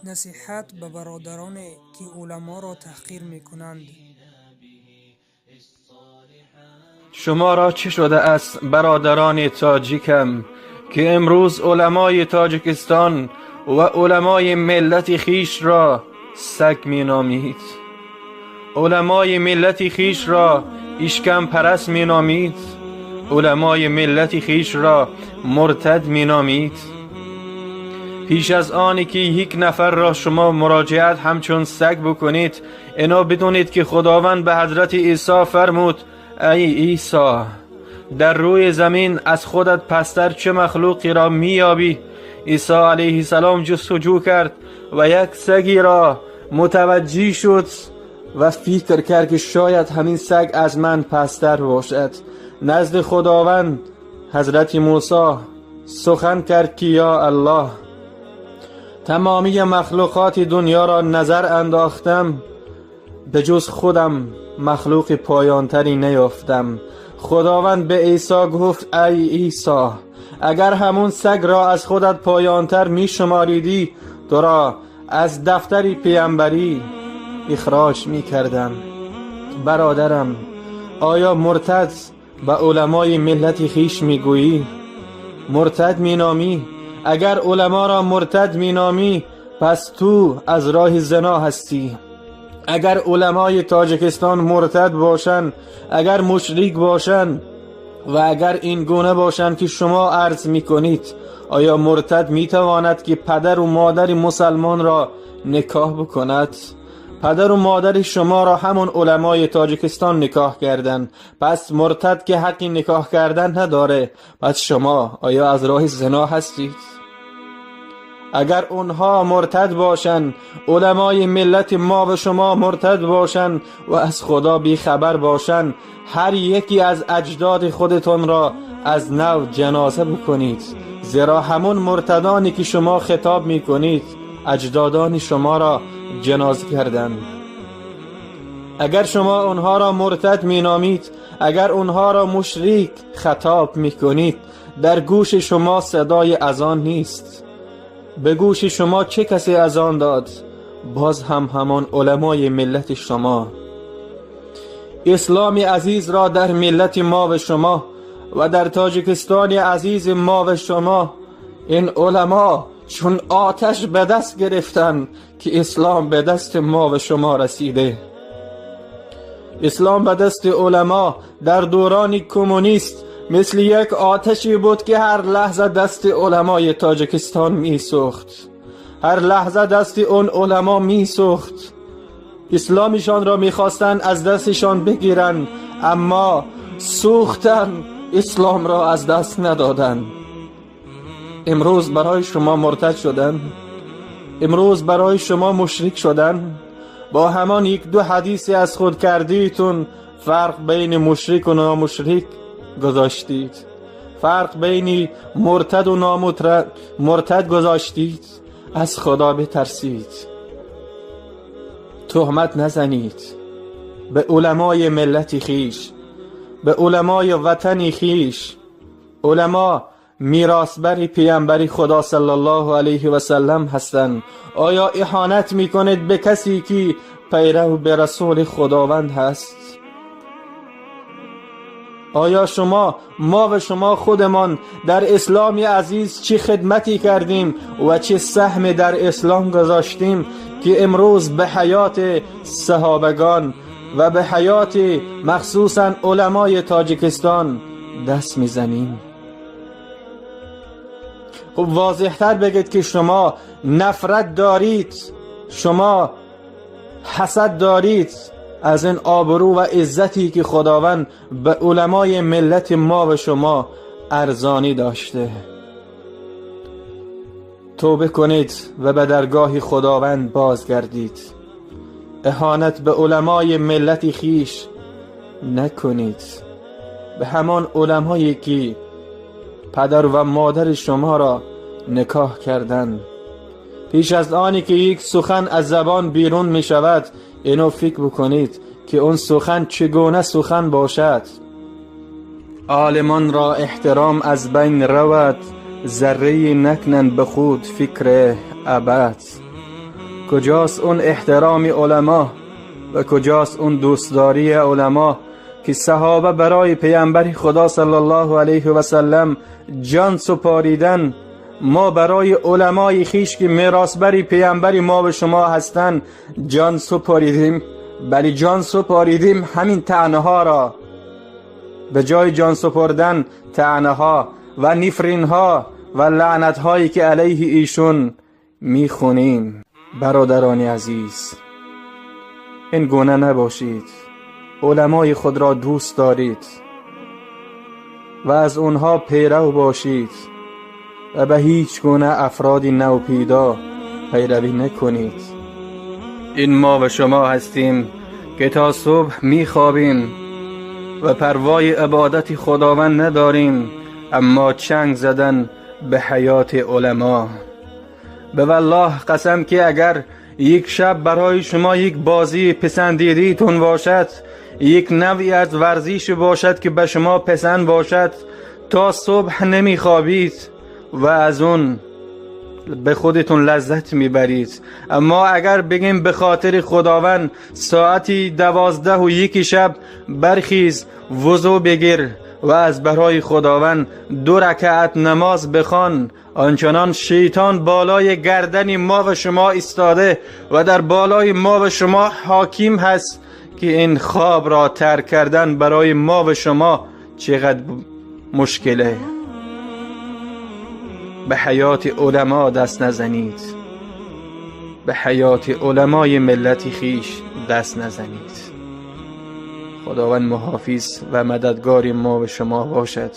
Насиҳат ба бародароне, ки уламоро таҳқир мекунанд. Шумо ро чӣ шуда аст, бародарони тоҷикам, ки имрӯз уламои Тоҷикистон ва уламои миллати хеш ро саг меномед? Уламои миллати хеш ро ишкампараст меномед? Уламои миллати хеш ро муртад меномед? Пеш аз оне ки як нафарро шумо муроҷиат ҳамчун саг бикунед, ино бидонед, ки Худованд ба ҳазрати Исо фармуд: эй Исо, дар рӯи замин аз худат пасттар чӣ махлуқеро меёбӣ? Исо алайҳиссалом ҷустуҷӯ кард ва як сагеро мутаваҷҷеҳ шуд ва фикр кард, ки шояд ҳамин саг аз ман пасттар бошад. Назди Худованд ҳазрати Мусо сухан кард, ки ё Аллоҳ, тамомии махлуқоти дунёро назар андохтам, ба ҷуз худам махлуқи поёнтаре наёфтам. Худованд ба Исо гуфт: эй Исо, агар ҳамун сагро аз худат поёнтар мешуморидӣ, туро аз дафтари паёмбарӣ ихроҷ мекардам. Бародарам, оё муртад ба уламои миллати хеш мегӯӣ? Муртад меномӣ? Агар уламоро муртад меномӣ, пас ту аз роҳи зино ҳастӣ. Агар уламои Тоҷикистон муртад бошанд, агар мушрик бошанд ва агар ин гуна бошанд, ки шумо арз мекунед, оё муртад метавонад, ки падару модари мусалмонро никоҳ бикунад? Падару модари шуморо ҳамон уламои Тоҷикистон никоҳ карданд. Пас муртад ки ҳаққи никоҳ кардан надорад, пас шумо оё аз роҳи зино ҳастед? Агар онҳо муртад бошанд, уламои миллати мо ва шумо муртад бошанд ва аз Худо бехабар бошанд, ҳар яке аз аҷдоди худатонро аз нав ҷаноза бикунед, зеро ҳамон муртадоне ки шумо хитоб мекунед, аҷдодони шуморо ҷаноза карданд. Агар шумо онҳоро муртад меномед, агар онҳоро мушрик хитоб мекунед, дар гӯши шумо садои азон нест. Ба гӯши шумо чӣ касе азон дод? Боз ҳам ҳамон уламои миллати шумо. Исломи азизро дар миллати мо ва шумо ва дар Тоҷикистони азизи мо ва шумо ин уламо чун оташ ба даст гирифтанд, ки ислом ба дасти мо ва шумо расида. Ислом ба дасти уламо дар давраи коммунист мисли як оташе буд, ки ҳар лаҳза дасти уламои Тоҷикистон месӯхт, ҳар лаҳза дасти он уламо месӯхт. Исломишонро мехостанд аз дастшон бигиранд, аммо сӯхтан, исломро аз даст надоданд. Имрӯз барои шумо муртад шуданд, имрӯз барои шумо мушрик шуданд. Бо ҳамон як ду ҳадисе аз худ кардитон фарқ байни мушрик ва номушрик гузоштед, фарқ байни муртад ва номуртад гузоштед. Аз Худо битарсед, туҳмат назанед ба уламои миллати хеш, ба уламои ватани хеш. Уламо меросбари паёмбари Худо саллаллоҳу алайҳи васаллам ҳастанд. Оё иҳонат мекунед ба касе, ки пайрав ба расули Худованд ҳаст? Оё шумо, мо ва шумо худамон дар исломи азиз чӣ хидмате кардем ва чӣ саҳме дар ислом гузоштем, ки имрӯз ба ҳаёти саҳобагон ва ба ҳаёти махсусан уламои Тоҷикистон даст мезанем? Хуб, возеҳтар бигӯед, ки шумо нафрат доред, шумо ҳасад доред аз ин обрӯ ва иззате, ки Худованд ба уламои миллати мо ва шумо арзонӣ дошта. Тавба кунед ва ба даргоҳи Худованд бозгардед. Иҳонат ба уламои миллати хеш накунед, ба ҳамон уламое ки падар ва модари шуморо никоҳ карданд. Пеш аз оне ки як сухан аз забон берун мешавад, ино фикр бикунед, ки он сухан чӣ гуна сухан бошад. Олимонро эҳтиром аз байн равад, заррае накунанд ба худ фикри абад. کجاست اون احترام علما و کجاست اون دوستداری علما که صحابه برای پیامبر خدا صلی الله علیه و سلم جان سپاریدن؟ ما برای علمای خیش که میراثبر پیامبر ما و شما هستند جان سپاریدیم. بلی جان سپاریدیم همین طعنه ها را. به جای جان سپردن طعنه ها و نفرین ها و لعنت هایی که علیه ایشون میخونیم. برادران عزیز، این گونه نباشید. علمای خود را دوست دارید و از اونها پیرو باشید و به هیچ گونه افرادی نوپیدا پیروی نکنید. این ما و شما هستیم که تا صبح میخوابیم و پروای عبادت خداوند نداریم، اما چنگ زدن به حیات علما. به والله قسم که اگر یک شب برای شما یک بازی پسندیدیتون باشد، یک نوعی از ورزش باشد که به شما پسند باشد، تا صبح نمیخوابید و از اون به خودتون لذت میبرید. اما اگر بگیم به خاطر خداوند ساعتی 12:01 شب برخیز، وضو بگیر و از برای خداوند 2 رکعت نماز بخوان، آنچنان شیطان بالای گردن ما و شما ایستاده و در بالای ما و شما حاکم هست که این خواب را ترک کردن برای ما و شما چقدر مشکله. به حیات علما دست نزنید، به حیات علمای ملت خیش دست نزنید. خداوند محافظ و مددگار ما و شما باشد.